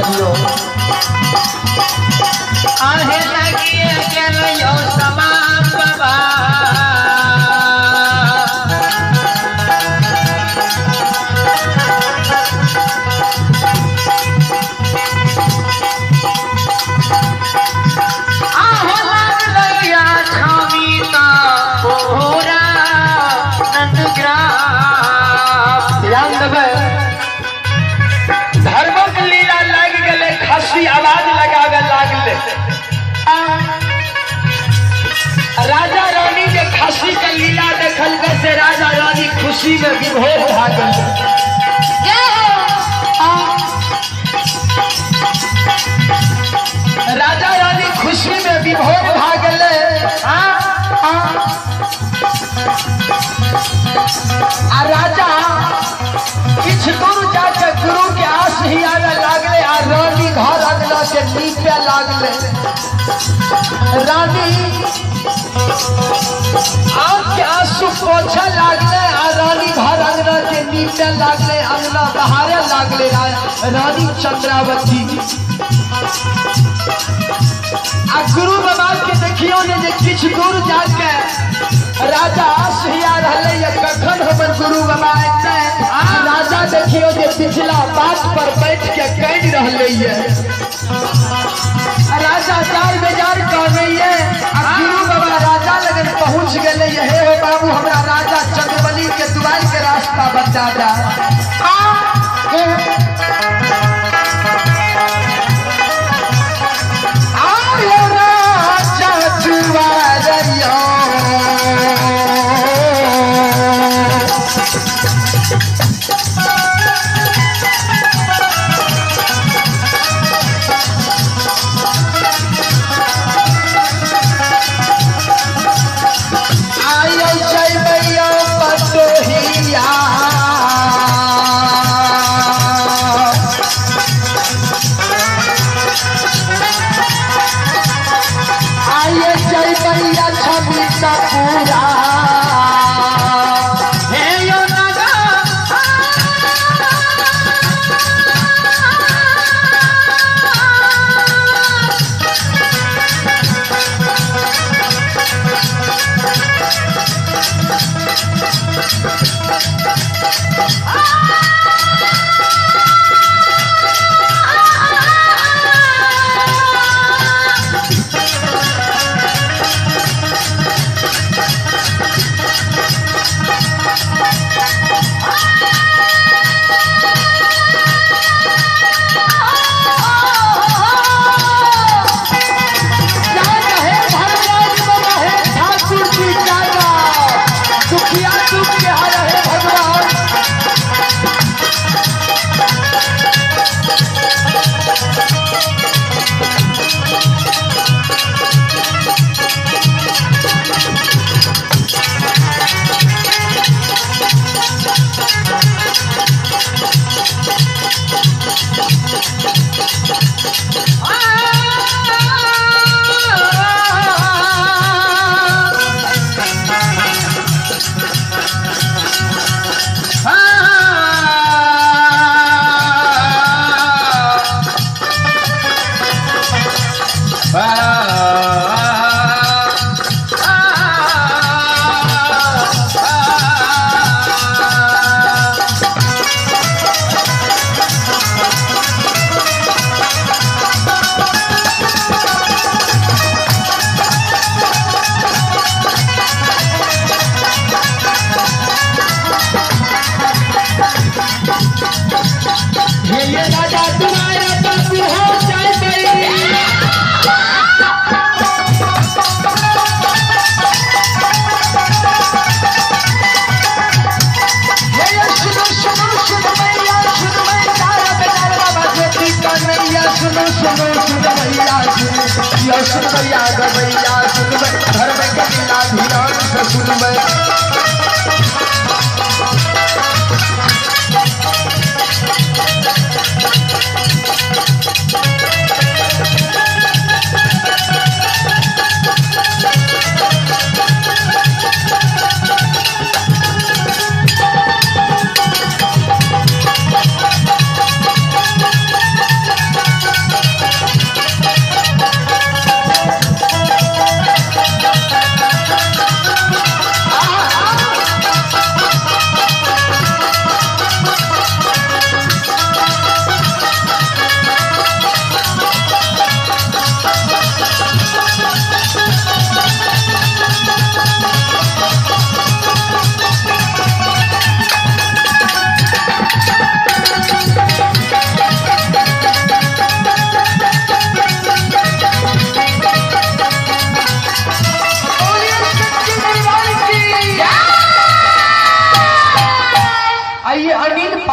दियो। आहे लगिए गेलो समा बाबा। आहो लागलैया छामीता पोरा नंदग्राम। ध्यान देबै, धर्मक लीला लागि गेलै, खस्सी आवाज लगावे लागले। राजा रानी जे खस्सी के लीला देखलकै से राजा रानी खुशी में विभोर भए गेलै। राजा रानी खुशी में विभोर भए गेलै। आ राजा किछु दूर जाके गुरु के आस ही आवे लागले आ रानी घर अंगना के नीपे लागले। रानी आँख के आंसू पोछे लागले आ रानी घर अंगना के नीपे लागले, अंगना बहारे लागले रानी चंद्रावती। आ गुरु बाबा के देखियो ने जे किछु दूर जाके राजा आसहिया रहले या कखन हमर गुरु बाबा एतै। राजा देखियो जे पिछला बाट पर बैठ के कानि रहले ये। राजा चार बेजार कहले ये आ गुरु बाबा राजा लगन पहुंच गेले ये, हे हो बाबू हमरा राजा चंद्रबली के दुआर के रास्ता बता दा। आयो राजा दुआरिया आयो जय मैया पटोहिया। आये जय मैया छबीता पूरा। हे यो नगा जागा हे धर्मराज बाबा हे ठाकुर जी जागा, दुखिया दुख के हर हे भगवान। हे ये राजा तुम्हारा बाबू हो जाए मैया। हे ये सुनो सुनो सुनो मैया सुनो मैया तारा बेजार बाबा ज्योति कन्हैया। सुनो सुनो सुनो मैया सुनो यो सुनो मैया गवैया सुनो धर्म के लीला ध्यान से सुनो।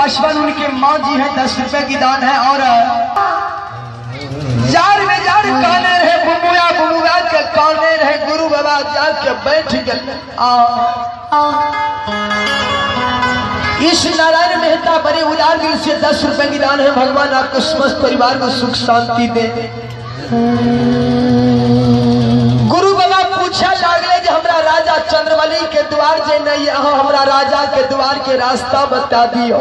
पासवान उनके माँ जी हैं, 10 रुपए की दान है। और जार में जार कहने रहे बुमुआ बुमुआ के कहने रहे गुरु बाबा जाके बैठ गए। इस नारायण मेहता बड़े उदार दिल से 10 रुपए की दान है। भगवान आपको समस्त परिवार को सुख शांति दे। गुरु बाबा पूछा लागले जे हमरा राजा चंद्रबली के द्वार जे नहीं, अहाँ हमरा राजा के द्वार के रास्ता बता दियो।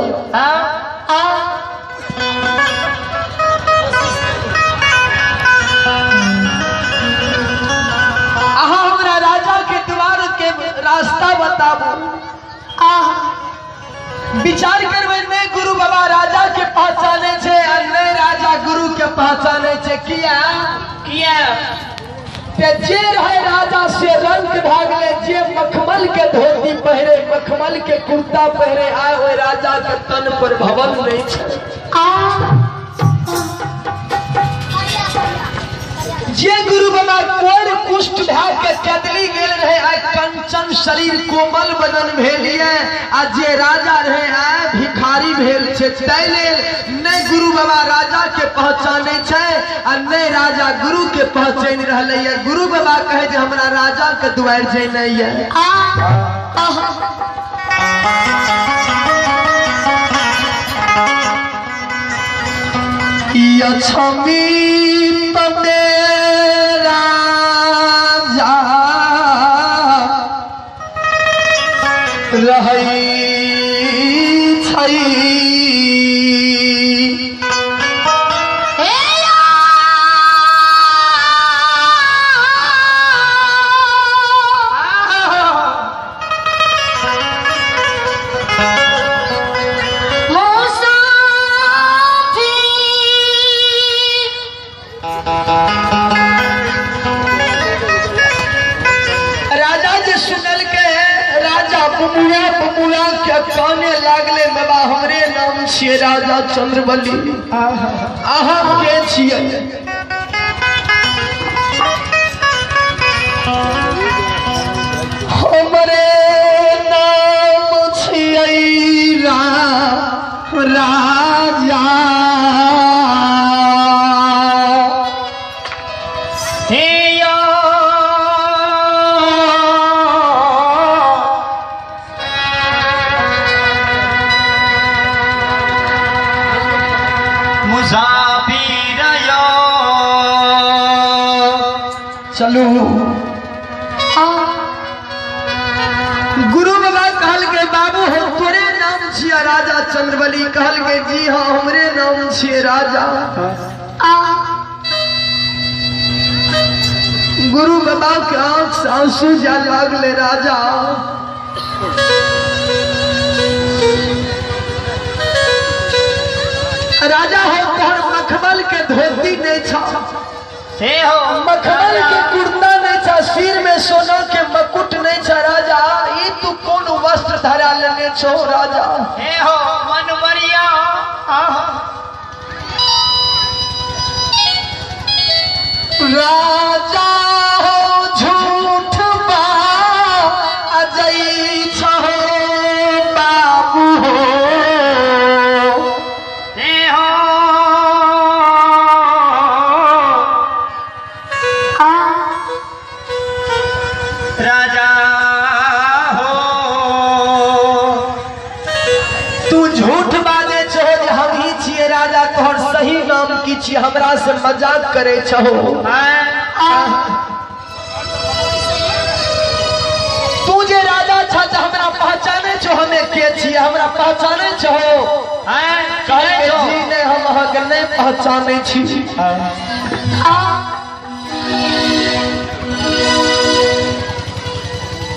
अहाँ हमरा राजा के द्वार के रास्ता बताबू। विचार करबै नहीं गुरु बाबा राजा के पहचाने छे और नहीं राजा गुरु के पहचाने छे। किया किया ते जे रहे राजा से रंग भागले, जे मखमल के धोती पहरे मखमल के कुर्ता पहरे आए ओए राजा के तन पर भवन नहीं छे। जे गुरु बाबा कोर कुष्ठ भए के कदली गेल रहे आय कंचन शरीर कोमल बदन भेलिए, आ जे राजा रहे आय भिखारी भेल छे। तै लेल नहि गुरु बाबा राजा के पहचाने छै आ नहि राजा गुरु के पहचानि रहलै ये। गुरु बाबा कहे जे हमरा राजा के दुआरि जेनाइ ये। लक्ष्मी मेरा जा रहै छै। काने लागले बाबा हमरे नाम छियै राजा चंद्रबली, अहाँ के छियै? हमरे नाम छियै राजा चलू। गुरु बाबा कहल के बाबू हम तोरे नाम छियै राजा चंद्रबली। कहल के जी हाँ हमरे नाम छियै राजा। गुरु बाबा के आंख से आंसू जा लागले राजा। राजा हो तोहर मखमल के धोती नहीं छा, मखमल के कुर्ता नहीं छा, सिर में सोना के मुकुट नहीं छा राजा, ई तू कौन वस्त्र धरा लेने छो राजा? हे हो मनवरिया। राजा हो झूठ बा अजय छो बाबू हो। राजा हो तू झूठ बाजे छो जे हम ही छियै राजा, तोहर सही नाम की छियै? हमरा से मजाक करे छो। तू जे राजा छ हमरा पहचाने छो, हमें के छियै? हमरा पहचाने छो? कहे जी ने हम अहाँ के नहीं पहचाने छी।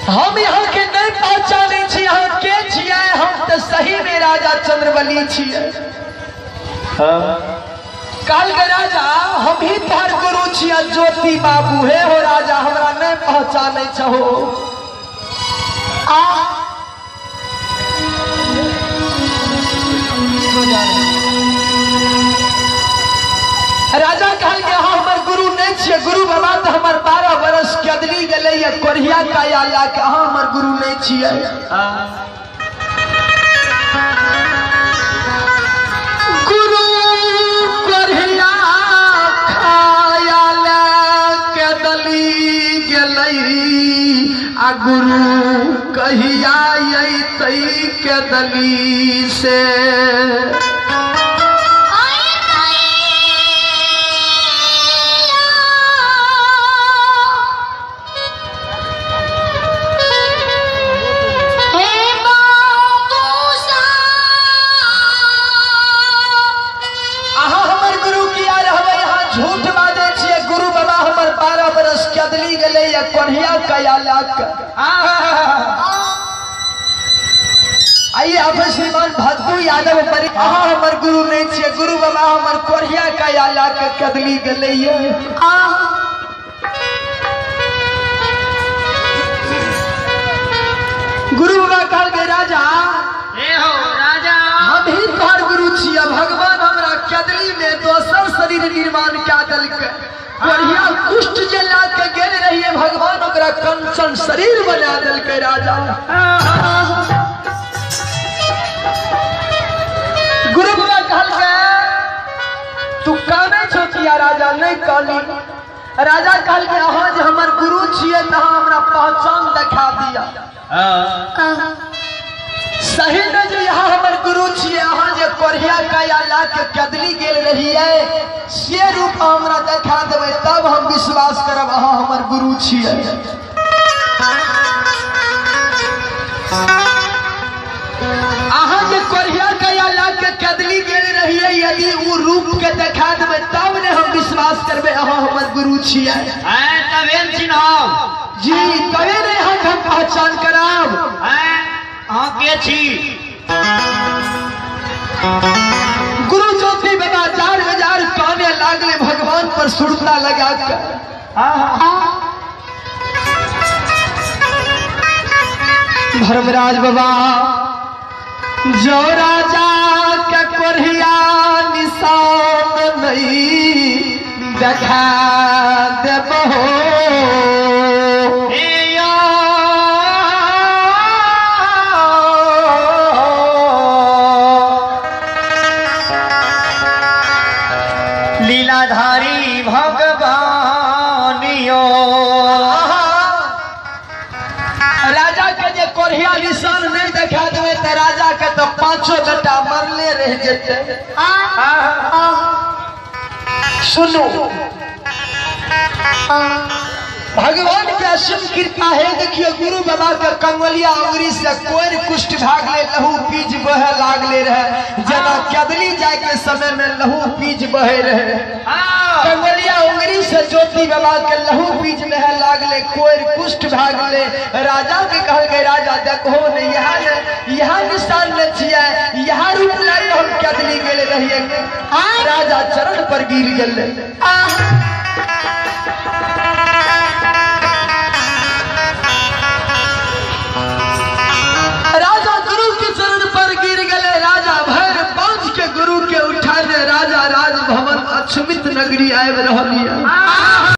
हम यहाँ के नहीं पहचाने छी, अहाँ के छियै? हम तो सही में राजा चंद्रबली छियै। कहल के राजा हम ही तोहर गुरु छियै ज्योति बाबू। हे हो राजा हमरा नहीं पहचाने छहो। राजा कहल के अहाँ हमर गुरु नहीं छियै। गुरु बाबा तो हमर 12 बरस कदली गेलै या कोरिया काया ला के, अहाँ हमर गुरु नहीं छियै। गुरु कहिया अइतै के दली से। कदली गले या कोढ़िया कया लाख। आइए अब श्रीमान भद्दू यादव पर अहाँ हमर गुरु नहीं छियै, गुरु बाबा हमर कोढ़िया कया लाख कदली गले। गुरु बाबा कहलकै राजा हो राजा हम ही तोहर गुरु छियै, भगवान हमरा कदली में दोसर शरीर निर्माण कए देलकै। बढ़िया कुष्ठ जे ला के गेल रहिए भगवान ओकरा कंचन शरीर बना देलकै राजा। गुरु बाबा कहलकै तू कानै छौ किया राजा? नहीं कहली। राजा कहलकै अहाँ जे हमर गुरु छियै तऽ अहाँ हमरा पहचान देखा दिया। सही में जे यहाँ हमर गुरु छियै, अहाँ जे कोढ़िया कया ला के कदली गेल रहियै से रूप हमरा देखा देबै तब हम विश्वास करब अहाँ हमर गुरु छियै। अहाँ जे कोढ़िया कया ला के कदली गेल रहियै यदि ओ रूप के देखा देबै तब ने हम विश्वास करबै अहाँ हमर गुरु छियै। तबे चिन्हब जी, तबे ने अहाँके हम पहचान कराब। अहाँ के छी? गुरु ज्योति बाबा 4000 काने लागले भगवान पर सुरता लगा कर। धर्मराज बाबा जो राजा के कोढ़िया निशान नहीं देखा देबहो लीलाधारी भगवानियो। राजा के जे कोढ़िया निशान नहीं देखा देबै तऽ राजा के तो पांचों बेटा मरले रह जेतै। सुनू भगवान के असीम कृपा है, देखियो गुरु बाबा के कंगलिया अंगुरी से कोई कुष्ठ भागले लहू पीज बहे लागले रहे, जना कदली जाय के समय में लहू पीज बहे रहे। कंगलिया उंगली से ज्योति बाबा के लहू पीज बहे लागले, कोई कुष्ठ भागले। राजा के कहलकै राजा देखो ने यहाँ ने यहाँ निशान न छियै, यहाँ रूप लाके हम कदली गेले रहियै। राजा चरण पर गिर गेलै। राजा गुरु के चरण पर गिर गए। राजा भर पांच के गुरु के उठाने राजा राजभवन अक्षमित नगरी आबि रहल।